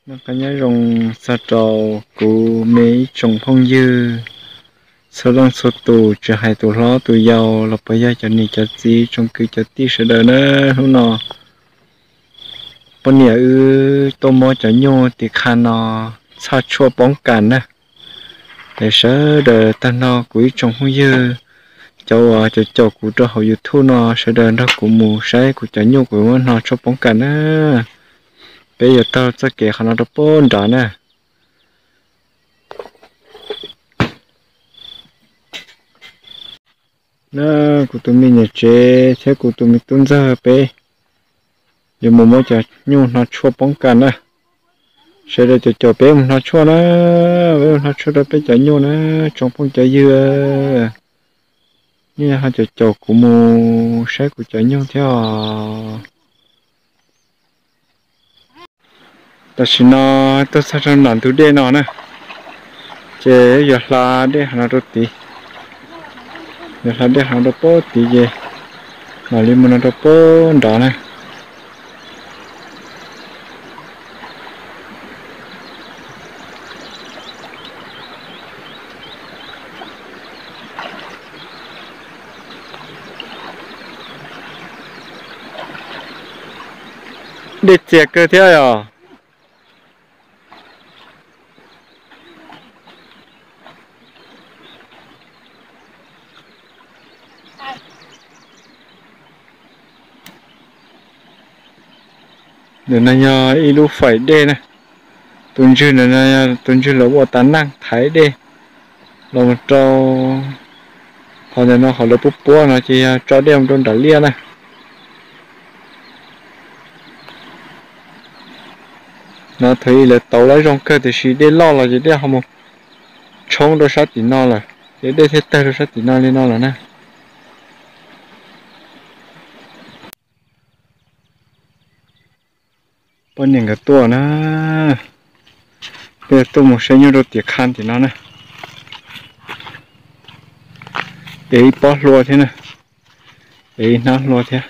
Noj qab nyob zoo txog rau kuv me ib tsoom phooj ywg txhua leej txhua tus, tsis hais tus hlob tus yau los puas yog cov niam cov txiv tsoom kwv cov tij sawv daws na. Hnub no poj niam wb tuaj muab cov nyuj tim qha no txhaj tshuaj poob kas na. Es sawv daws tag nrho kuv ib tsoom phooj ywg, cov uas caum caum kuv rau hauv YouTube no, sawv daws nrog kuv mus saib kuv cov nyuj kuv muab hno tshuaj poob kas na. Peb yuav taug txoj kev qhov no rau pem nrad na. Na, kuv tus me niam tsev thiab kuv tus me tub ntxawg peb yuav mus muab cov nyuj hno tshuaj poob kas na. Sawv daws caum caum peb mus hno tshuaj na, peb mus hno tshuaj rau peb cov nyuj na, tsoom phooj cov ywg. Nej ho caum caum kuv mus saib kuv cov nyuj thiab os. Tam sim no tuaj txog rau nram ntug dej no na, ces yuav hla dej hov no rau tid. Yuav hla dej hov no rau pem tid ces mam li mus no rau pem nrad na. Dej txias kawg thiab yom. Ntawm no yog ib lub faim dej na. Tus ntswg ntawm no yog tus ntswg lawv ua tas neej thaiv dej los mus rau, qhov ntawm no qhov lawv puab puab no ces yog tso dej mus rau nram liaj na. No thaum ub lawv tauv lawm zoo kawg tiam sis dej loj los ces dej ho mus tshoob rau sab tim no lawm ces dej thiaj tawg rau sab tim no li no lawm na. Poj niam nkawd tuaj na, peb tuaj mus saib nyuj rau tim qha tim no na. Ev ib pob hlua thiab na, ev ib hnab hlua thiab.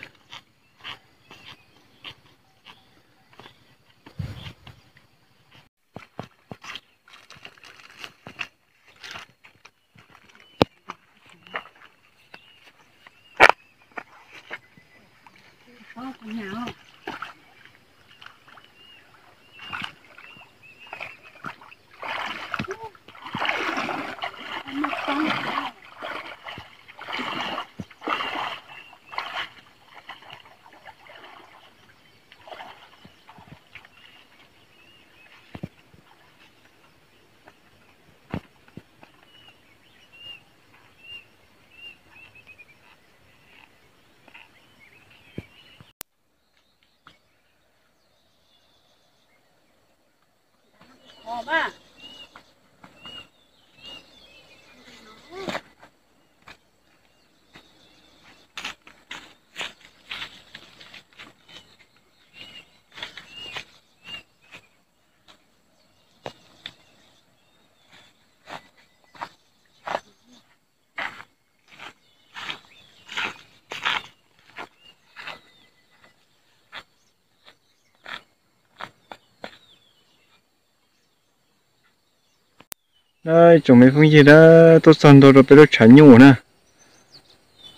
Ib tsoom me phooj ywg na, tuaj txog ntua rau peb lub tshav nyuj na.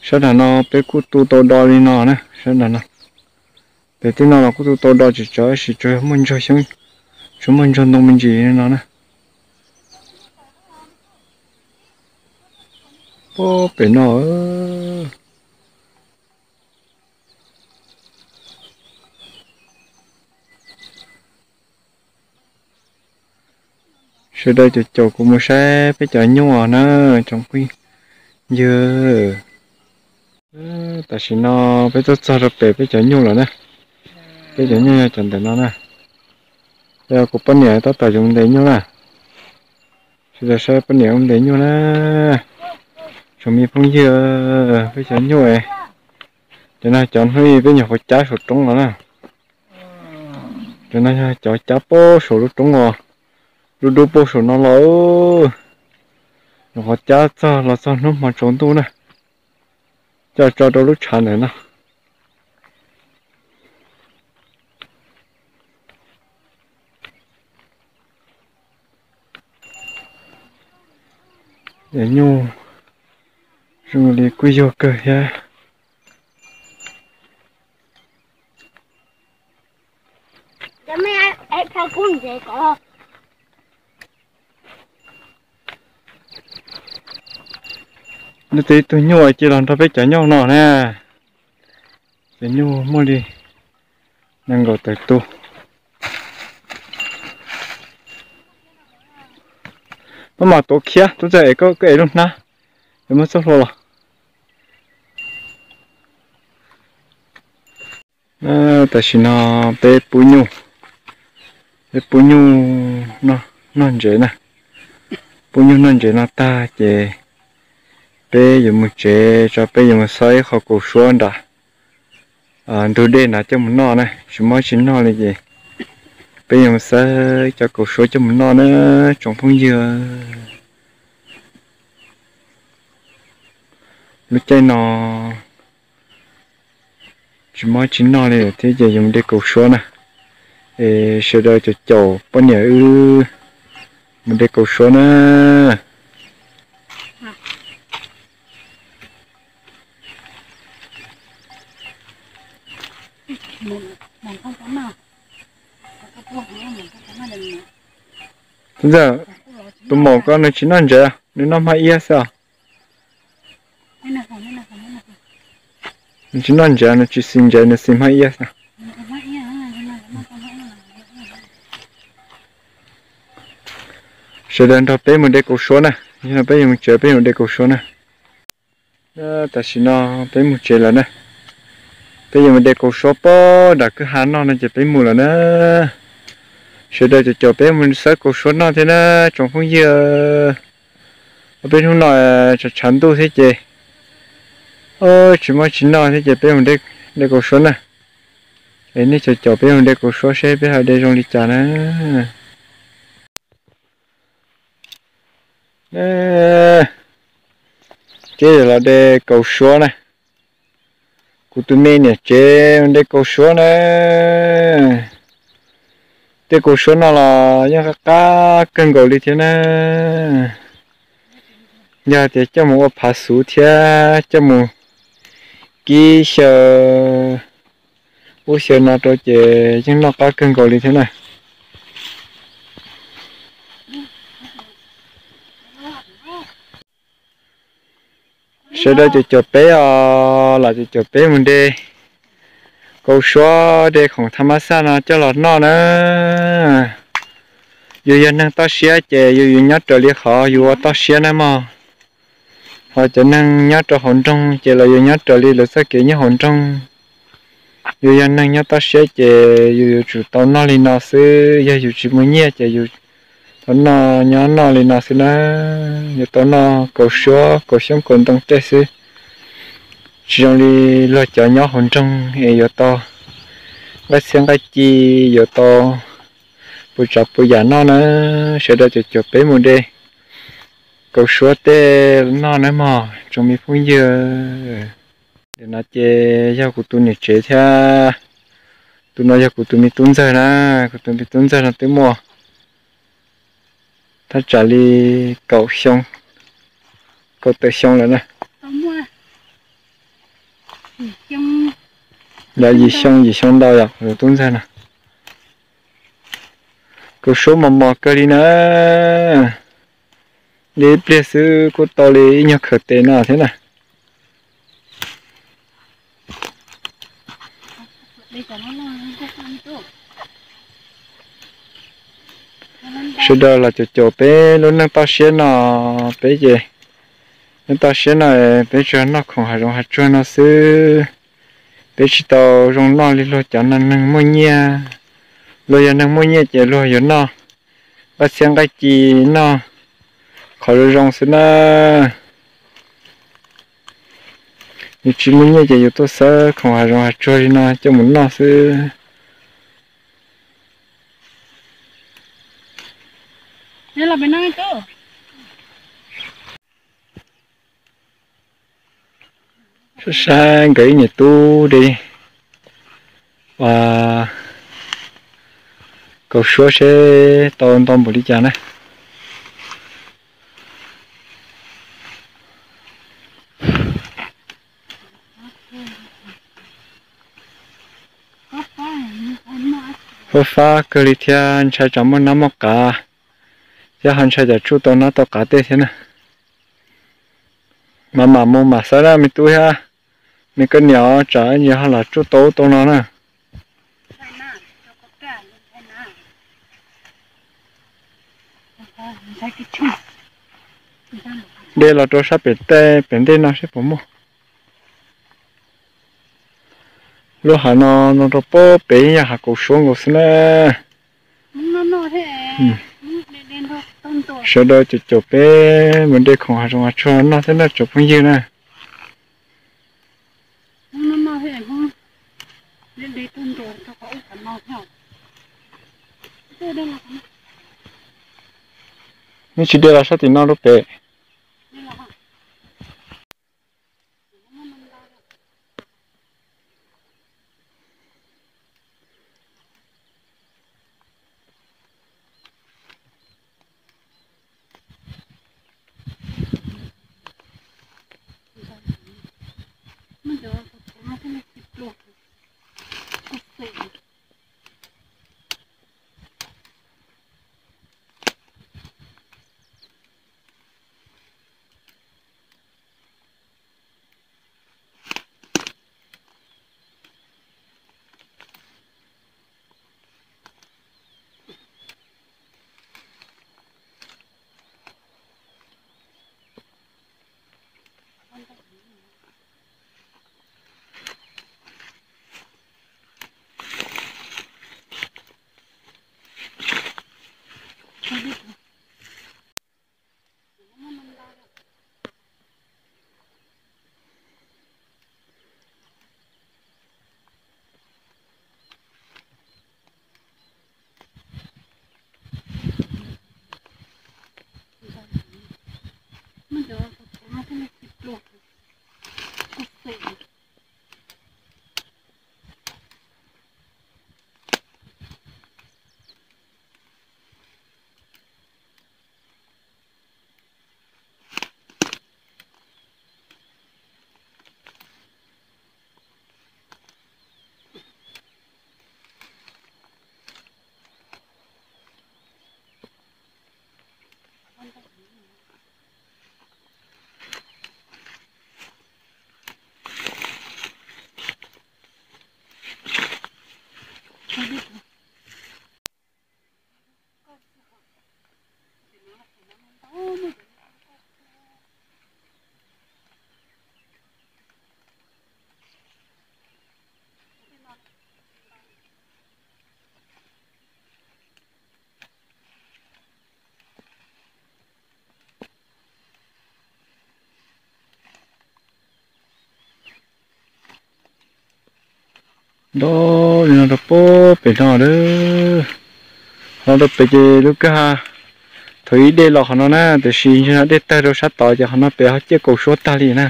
Sab nram no peb kuj tu tau do li no na, sab nram no. Pem tej no los kuj tu tau do tsis tsawg, tab sis tsuas muaj ntsuag xyoob, tsuas muaj ntsuag ntoo me ntsis li no na. Pem no sawv daws caum caum kuv mus saib peb cov nyuj na, tsoom phooj ywg. Tam sim no peb tuaj txog rau pem peb cov nyuj lawm na. Peb cov nyuj yog cov ntawm no na. Yog kuv poj niam tab tom yuav ntes nyuj na. Sawv daws saib poj niam ua ntes nyuj na. Tsoom me phooj ywg, peb cov nyuj, cov no cov hnub i peb nyuam qhuav cab saum roob los na. Cov no yog cov cab puag saum lub roob os, dub dub puag saum no los. Nyuam qhuav cab txog los txog hnub hmo tsaus ntuj na, coj tso rau lub tshav ntawm no. Cov nyuj zoo li kuj yog kawg thiab. Neb tus ib tug nyuj cia los nrog peb cov nyuj no na. Cov nyuj muaj li nees nkaum tawm tus. Maj mam tuav khiav, Tub Ntxawg, es koj ev lub hnab, es muab txoj hlua los. Tam sim no peb pub nyuj, peb pub nyuj noj ntsev na. Pub nyuj noj ntsev no tag ces peb yuav mus tsev tso, peb yuav mus xawb ib qho kaus suab nram ntug dej no coj mus noj na. Tsis muaj tsis noj li ces peb yuav mus xawb cov kaus suab coj mus noj na tsoom phooj ywg. Lub caij no tsis muaj tsis noj li thiab ces yuav mus de kaus suab na. Es sawv daws caum caum poj niam wb mus de kaus suab na. Tub Ntxawg, tus maum ko nws tsis noj ntsev, nws noj hmab iab xwb os. Nws tsis noj ntsev, nws tsis xis ntsev, nws xis hmab iab xwb. Sawv daws nrog peb mus de kaus suab na, yog no peb yuav mus tsev peb yuav mus de kaus suab na. Tam sim no peb mus tsev lawm na. Peb yuav mus de kaus suab pem nram kwj ha noj no ces peb mus lawm na. Sawv daws caum caum peb mus xawb kaus suab noj thiab na tsoom phooj ywg. Ob peb hnub no tshav tshav ntuj thiab ces tsis muaj tsis noj thiab ces peb mus de kaus suab na. Es nej caum caum peb mus de kaus suab seb peb ho de zoo li cas na. Ces los de kaus suab na. Kuv tus me niam tsev de kaus suab na. Tej kaus suab no los yeej qab qab kawg nkaus li thiab na. Yog tias coj mus ua phav xuv thiab coj mus kib xyaw ub xyaw no rau ces yeej noj qab kawg nkaus li thiab na. Sawv daws caum caum peb os, los caum caum peb mus de kaus suab de khoom tha mab xaj no coj los noj na. Yus yog neeg toj siab ces yus yuav nyob raws li qhov yus ua toj siab na mog. Ho cov neeg nyob rau hauv nroog ces los yuav nyob raws li lawv txoj kev nyob hauv nroog. Yus yog neeg nyob toj siab ces yus yuav tsum tau noj li no xwb. Yog yus tsis muaj nyiaj ces yus tau noj nyob noj li no xwb na. Yuav tau noj kaus suab kaus xyoob kaus ntoo tej xwb. Tsis zoo li luag cov nyob hauv nroog es yuav tau nqaij txhiab nqaij ci, yuav tau puas tsav puas yam noj na. Sawv daws caum caum peb mus de kaus suab tej noj nawb mog tsoom me phooj ywg. Nim no ces yog kuv tus niam tsev thiab, tus no yog kuv tus me tub ntxawg na. Kuv tus me tub ntxawg no twb muaj thaj tsam li kaum xyoo, kaum tawm xyoo lawm na. Yog yim xyoo, yim xyoo ntau yom, kuv tus tub ntxawg no. Kaus suab mos mos kawg li na. Li ib pliag xwb kuj tau li ib nyuag khawm tes no thiab na. Sawv daws los caum caum peb lub neej toj siab no, peb ces neej toj siab no peb tsuas noj khoom hav zoov hav tsuag no xwb. Peb tsis tau zoo noj li luag cov neeg muaj nyiaj. Luag yog neeg muaj nyiaj ces luag yuav noj nqaij txhiab nqaij ci, noj qhov zoo zoo xwb na. Yus tsis muaj nyiaj ces yus tuaj xawb khoom hav zoov hav tsuag li no coj mus noj xwb. Saib saib nkawd ib niam tub de kaus suab seb tau ntau npaum li cas na. Fab fab kawg li thiab, ntshai tsam muaj nab muaj qav thiab ho ntshai tsam tsuj tau nab tau qav tej thiab na. Mam mam mus mam xav na me tub thiab me koj niam, tsam ib ntsis ho los tsuj tau ub tau no na. De los rau sab pem tej pem ntej no seb puas muaj. Lub hav no no rau pem yeej yog hav kaum suab nkaus xwb na. Sawv daws caum caum peb mus de khoom hav zoov hav tsuag noj thiab na tsoom phooj ywg na. Nej tsis de los sab tim no rau pem. Nto li no rau pem no lawm. Ho rau pem ces lub kwj ha thaum ib dej los qhov no na, tiam sis dej tawg rau sab tod ces qhov no pem ho ciaj kaum suab tag li na.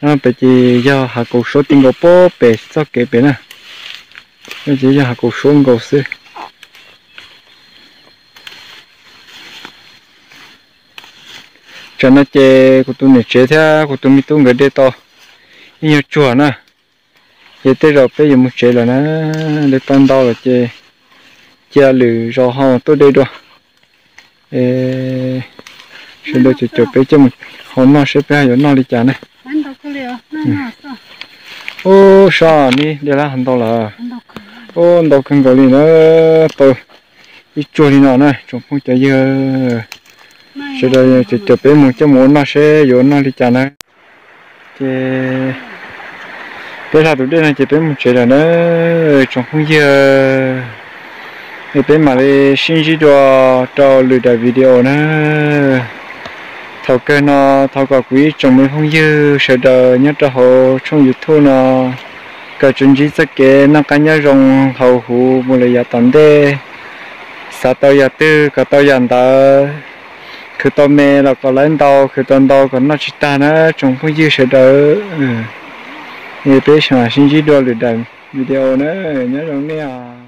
No pem ces yog hav kaum suab ti nkaus pem txoj kev pem na. Ces yog hav kaum suab nkaus xwb. Tsam no ces kuv tus niam tsev thiab kuv tus me tub nkawd de tau ib nyuag tsuag na. Ces tej zaum peb yuav mus tsev lawm na, de tau ntau lawm ces cia lwm zaus ho tuaj de dua. Sawv daws caum caum peb coj mus hau noj seb peb ho yuav noj li cas ne. Ub, sab ni de lab hav ntau lawm. Ub, ntau kawg nkaus li na, tau ib tsuag li no na tsoom phooj cov ywg. Sawv daws caum caum peb mus coj mus ua noj seb yuav ua noj li cas na. Ces peb hla tus dej no ces peb mus tsev lawm na tsoom phooj ywg. Es peb mam li sib ntsib dua rau lwm daim video na. Thaum kawg no thov kom kuv ib tsoom me phooj ywg sawv daws nyob rau hauv tshooj YouTube no kom tsuas ntsib txoj kev noj qab nyob zoo hauv huv mus lawm yav tom ntej. Xav tau yam twg kom tau yam ntawd, khwv tau me los kom lawv ntau, khwv tau ntau kom noj tsis tag na tsoom phooj ywg sawv daws. Es peb mam sib ntsib dua lwm daim video na, nyob zoo nej os.